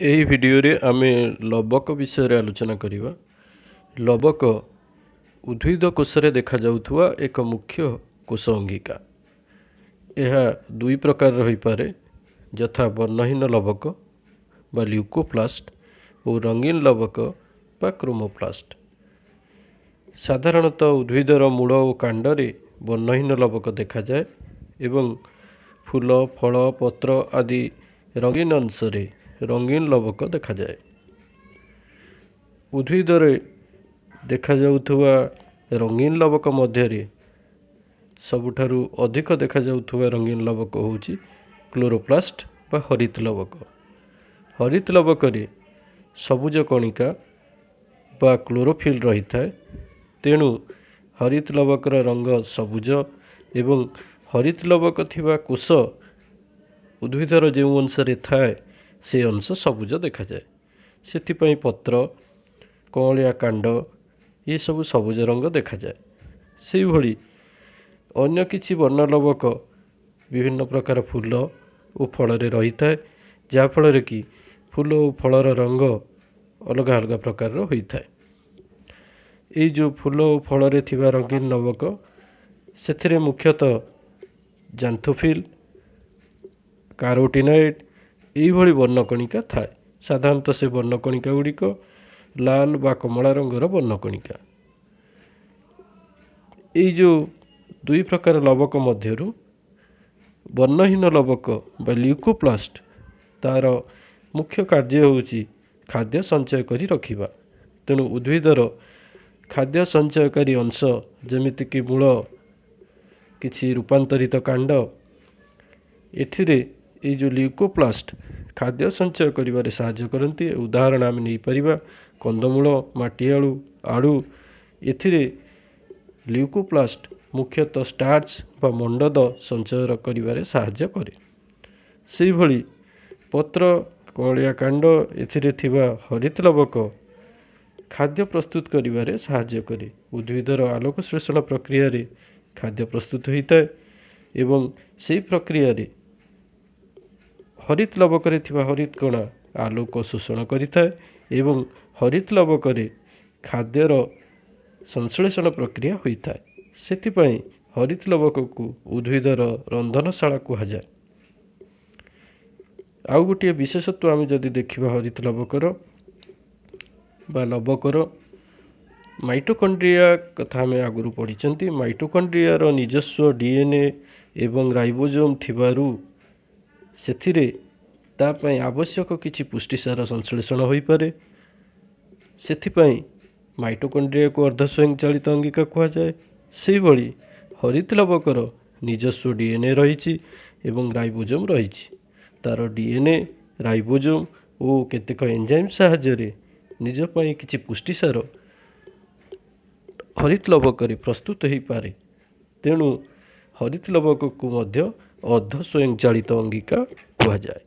ଏହି ଭିଡ଼ିଓରେ ଆମେ ଲବକ ବିଷୟରେ ଆଲୋଚନା କରିବା। ଲବକ ଉଦ୍ଭିଦ କୋଷରେ ଦେଖାଯାଉଥିବା ଏକ ମୁଖ୍ୟ କୋଷ ଅଙ୍ଗିକା। ଏହା ଦୁଇ ପ୍ରକାରର ହୋଇପାରେ, ଯଥା ବର୍ଣ୍ଣହୀନ ଲବକ ବା ଲ୍ୟୁକୋପ୍ଲାଷ୍ଟ ଓ ରଙ୍ଗୀନ ଲବକ ବା କ୍ରୋମୋପ୍ଲାଷ୍ଟ। ସାଧାରଣତଃ ଉଦ୍ଭିଦର ମୂଳ ଓ କାଣ୍ଡରେ ବର୍ଣ୍ଣହୀନ ଲବକ ଦେଖାଯାଏ ଏବଂ ଫୁଲ, ଫଳ, ପତ୍ର ଆଦି ରଙ୍ଗୀନ ଅଂଶରେ ରଙ୍ଗୀନ ଲବକ ଦେଖାଯାଏ। ଉଦ୍ଭିଦରେ ଦେଖାଯାଉଥିବା ରଙ୍ଗୀନ ଲବକ ମଧ୍ୟରେ ସବୁଠାରୁ ଅଧିକ ଦେଖାଯାଉଥିବା ରଙ୍ଗୀନ ଲବକ ହେଉଛି କ୍ଲୋରୋପ୍ଲାଷ୍ଟ ବା ହରିତ ଲବକ। ହରିତ ଲବକରେ ସବୁଜ କଣିକା ବା କ୍ଲୋରୋଫିଲ୍ ରହିଥାଏ। ତେଣୁ ହରିତ ଲବକର ରଙ୍ଗ ସବୁଜ ଏବଂ ହରିତ ଲବକ ଥିବା କୋଷ ଉଦ୍ଭିଦର ଯେଉଁ ଅଂଶରେ ଥାଏ, ସେ ଅଂଶ ସବୁଜ ଦେଖାଯାଏ। ସେଥିପାଇଁ ପତ୍ର, କଅଁଳିଆ କାଣ୍ଡ ଏସବୁ ସବୁଜ ରଙ୍ଗ ଦେଖାଯାଏ। ସେଇଭଳି ଅନ୍ୟ କିଛି ବର୍ଣ୍ଣଲବକ ବିଭିନ୍ନ ପ୍ରକାର ଫୁଲ ଓ ଫଳରେ ରହିଥାଏ, ଯାହାଫଳରେ କି ଫୁଲ ଓ ଫଳର ରଙ୍ଗ ଅଲଗା ଅଲଗା ପ୍ରକାରର ହୋଇଥାଏ। ଏଇ ଯେଉଁ ଫୁଲ ଓ ଫଳରେ ଥିବା ରଙ୍ଗୀନ ଲବକ, ସେଥିରେ ମୁଖ୍ୟତଃ ଜାନ୍ଥୋଫିଲ୍, କାରୋଟିନଏଡ଼୍ ଏଇଭଳି ବର୍ଣ୍ଣକଣିକା ଥାଏ। ସାଧାରଣତଃ ସେ ବର୍ଣ୍ଣକଣିକା ଗୁଡ଼ିକ ଲାଲ ବା କମଳା ରଙ୍ଗର ବର୍ଣ୍ଣକଣିକା। ଏଇ ଯେଉଁ ଦୁଇ ପ୍ରକାର ଲବକ ମଧ୍ୟରୁ ବର୍ଣ୍ଣହୀନ ଲବକ ବା ଲ୍ୟୁକୋପ୍ଲାଷ୍ଟ, ତା'ର ମୁଖ୍ୟ କାର୍ଯ୍ୟ ହେଉଛି ଖାଦ୍ୟ ସଞ୍ଚୟ କରି ରଖିବା। ତେଣୁ ଉଦ୍ଭିଦର ଖାଦ୍ୟ ସଞ୍ଚୟକାରୀ ଅଂଶ, ଯେମିତିକି ମୂଳ, କିଛି ରୂପାନ୍ତରିତ କାଣ୍ଡ, ଏଥିରେ ଏଇ ଯେଉଁ ଲ୍ୟୁକୋପ୍ଲାଷ୍ଟ ଖାଦ୍ୟ ସଞ୍ଚୟ କରିବାରେ ସାହାଯ୍ୟ କରନ୍ତି। ଉଦାହରଣ ଆମେ ନେଇପାରିବା କନ୍ଦମୂଳ, ମାଟିଆଳୁ, ଆଳୁ। ଏଥିରେ ଲ୍ୟୁକୋପ୍ଲାଷ୍ଟ ମୁଖ୍ୟତଃ ଷ୍ଟାର୍ଚ ବା ମଣ୍ଡଦ ସଞ୍ଚୟ କରିବାରେ ସାହାଯ୍ୟ କରେ। ସେଇଭଳି ପତ୍ର, କଅଁଳିଆ କାଣ୍ଡ, ଏଥିରେ ଥିବା ହରିତ ଲବକ ଖାଦ୍ୟ ପ୍ରସ୍ତୁତ କରିବାରେ ସାହାଯ୍ୟ କରେ। ଉଦ୍ଭିଦର ଆଲୋକ ଶ୍ଳେଷଣ ପ୍ରକ୍ରିୟାରେ ଖାଦ୍ୟ ପ୍ରସ୍ତୁତ ହୋଇଥାଏ ଏବଂ ସେଇ ପ୍ରକ୍ରିୟାରେ ହରିତ ଲବକରେ ଥିବା ହରିତ କଣା ଆଲୋକ ଶୋଷଣ କରିଥାଏ ଏବଂ ହରିତ ଲବକରେ ଖାଦ୍ୟର ସଂଶ୍ଳେଷଣ ପ୍ରକ୍ରିୟା ହୋଇଥାଏ। ସେଥିପାଇଁ ହରିତ ଲବକକୁ ଉଦ୍ଭିଦର ରନ୍ଧନଶାଳା କୁହାଯାଏ। ଆଉ ଗୋଟିଏ ବିଶେଷତ୍ୱ ଆମେ ଯଦି ଦେଖିବା ହରିତ ଲବକର ବା ଲବକର, ମାଇଟୋକଣ୍ଡ୍ରିଆ କଥା ଆମେ ଆଗରୁ ପଢ଼ିଛନ୍ତି। ମାଇଟୋକଣ୍ଡ୍ରିଆର ନିଜସ୍ୱ ଡିଏନ୍ଏ ଏବଂ ରାଇବୋଜୋମ୍ ଥିବାରୁ ସେଥିରେ ତା ପାଇଁ ଆବଶ୍ୟକ କିଛି ପୁଷ୍ଟିସାର ସଂଶ୍ଳେଷଣ ହୋଇପାରେ। ସେଥିପାଇଁ ମାଇଟୋକଣ୍ଡ୍ରିଆକୁ ଅର୍ଦ୍ଧ ସ୍ୱୟଂଚାଳିତ ଅଙ୍ଗିକା କୁହାଯାଏ। ସେଇଭଳି ହରିତ ଲବକର ନିଜସ୍ୱ ଡିଏନ୍ଏ ରହିଛି ଏବଂ ରାଇବୋଜୋମ୍ ରହିଛି। ତା'ର ଡିଏନ୍ଏ, ରାଇବୋଜୋମ୍ ଓ କେତେକ ଏନ୍ଜାଇମ୍ ସାହାଯ୍ୟରେ ନିଜ ପାଇଁ କିଛି ପୁଷ୍ଟିସାର ହରିତ ଲବକରେ ପ୍ରସ୍ତୁତ ହୋଇପାରେ। ତେଣୁ ହରିତ ଲବକକୁ ମଧ୍ୟ ଅର୍ଦ୍ଧ ସ୍ୱୟଂଚାଳିତ ଅଙ୍ଗିକା କୁହାଯାଏ।